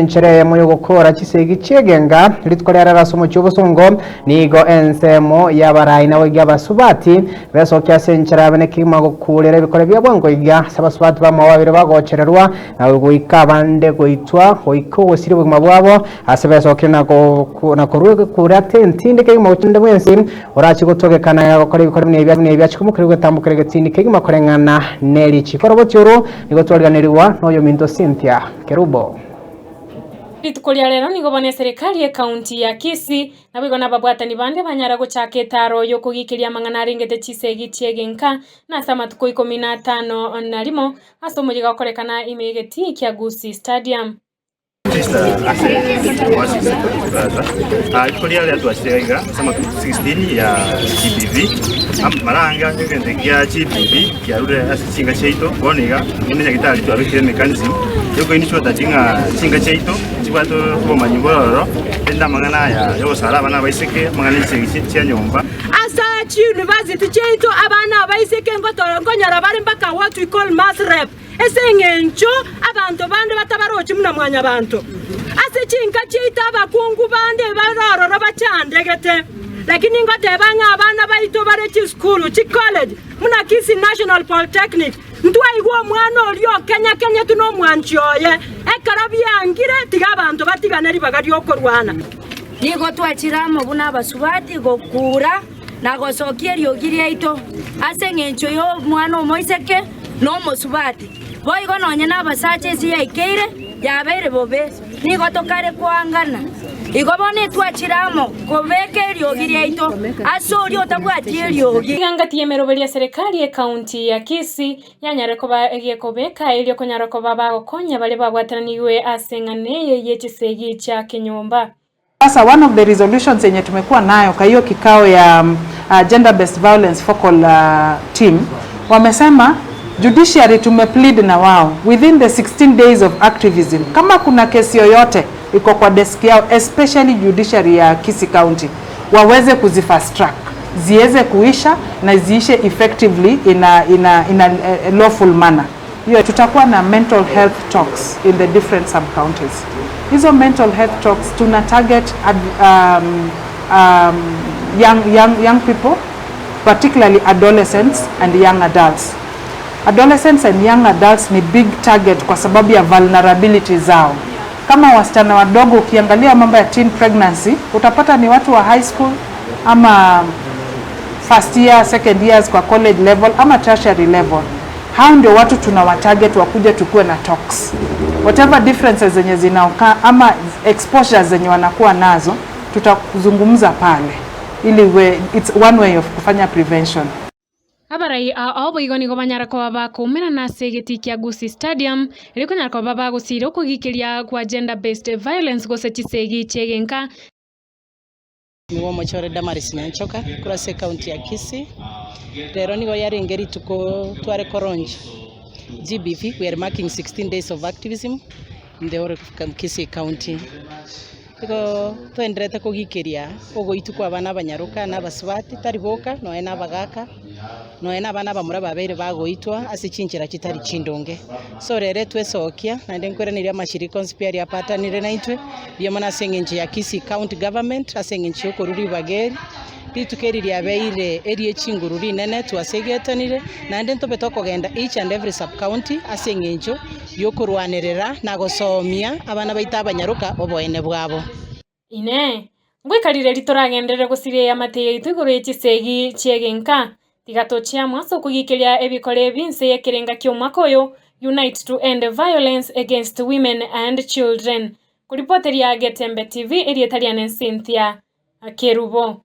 Enchera eyemo y'ogokoora chisegi chi'egenga rituko riarero ase omochie obosongo nigo ensemo y'abarai naboigo abasubati besokia ase enchera yabe nekegima gokuurera ebikore bia bwango iga ase abasubati bamwabo babere bagochererwa na goika abande goitwa goika ogosiria obogima bwabo ase besokire na na korua egekura tentindi kegima gochia onde bwensi orache gotogekana gokora ebikore buna ebi buna ebi ache komokeria goetambokera egetindi kegima koreng'ana ne richiko. Oroboti oro nigo twariganerigwa noyominto Cynthia. Kerubo. Rituko ria rero nigo bono eserekari y'ecounty ya Kisii naboigo nababwatani bande banyara gochaka etaaro y'okogikeria amang'ana arengete chisegi chi'egenka na ase amatuko ikomi na atano na rimo ase omoyega okorekana ime y'egetii kia Gusii Stadium. Rituko riaria twachire iga ase amatuko 16 ya GBV, mara ange egento kia GBV kiarure ase chinka chiaito, bono iga buna nyagetari twabekire emechanism yokoinsure ng'a chinka chiaito chibwate obomanyi bwa ororo, erinde amang'ana aya ya ogosara abana abaiseke, amang'ana ya chisegi chia nyomba. Ase chiuniversity chiaito abana abaiseke nkonyora bare mpaka what we call mass rape. Ase engencho abanto bande batabarochi buna mwanyabanto. Ase chinka chiaito abakungu bande bare ororo bachandegete. Lakini ngoteba ng'a abana baito bare chisukuru, chicollege, buna Kisii National Polytechnic, ntwaigwa omwana oria okenyakenyetwe nomwanchi oye. Ekero biangire, tiga abanto batigane ribaga riokorwana. Nigo twachire amo buna abasubati gokuura na gosokia eriogi riaito ase engencho y'omwana omoiseke na omosubati. Boigo nonya nabasacha ense yaikeire yabeire bobe, nigo tokare koangana. Igo bono etwachire amo kobeka eriogi riaito ase oria otabwati eriogi. Iga ngati y'emeroberio ya serikali y'ecounty ya Kisii yanyare koba egekobeka erio konyara koba bagokonya baria babwatananigwe ase eng'ana eye ye chisegi chia kenyomba. Sasa one of the resolutions yenye tumekuwa nayo kwa hiyo kikao ya gender based violence focal team wamesema judiciary tumeplead na wao within the 16 days of activism kama kuna kesi yoyote iko kwa desk yao especially judiciary ya Kisii County waweze kuzifast track ziweze kuisha na ziishe effectively in a, in a, in a lawful manner. Hiyo tutakuwa na mental health talks in the different sub counties. Hizo mental health talks tuna target ad, um, um, young, young, young people particularly adolescents and young adults. Adolescents and young adults ni big target kwa sababu ya vulnerability zao. Kama wasichana wadogo, ukiangalia mambo ya teen pregnancy utapata ni watu wa high school ama first year, second years kwa college level ama tertiary level. Hao ndio watu tunawatarget wakuja tukuwe na talks. Whatever differences zenye zinaokaa ama exposures zenye wanakuwa nazo tutazungumza pale ili we, it's one way of kufanya prevention. Abarai ao boigo nigo banyara koba bakoumerana ase egetii kia Gusii Stadium erio konyara koba bagosiira okogikeria kwa gender based violence gose chisegi chi'egenka. Nigo omochore Damaris Nyanchoka korwa ase ecounty ya Kisii. Rero nigo yarenge rituko tware koronch GBV, we are marking 16 days of activism in the whole of Kisii county. Igo twenderete kogikeria ogoitwa kwa abana abanyaroka na abasubati tari boka nonya na abagaka nonya na abana abamura babeire bagoitwa ase chinchera chitari chindonge. So rero twesokia naende nkoiraneria amashirika onsi pi aria apatanire naintwe mbuya mono ase eng'encho ya Kisii County Government ase eng'encho yokorwa ribaga eri. Rituko eri riabeire erie chinguru rinene twasegetanire naende ntobe tokogenda each and every sub county ase eng'encho yokorwanerera na gosomia abana baito abanyaroka oboene bwabo. Inee! Ngoika rireri toragenderere gosiria eamate yaito igoro ye chisegi chi'egenka? Tiga tochie amo ase okogikeria ebikora ebi inse y'ekerenga ki'omwaka oyo, Unite to End Violence Against Women and Children. Koripoteria Getembe TV, erieta riane Cynthia Kerubo.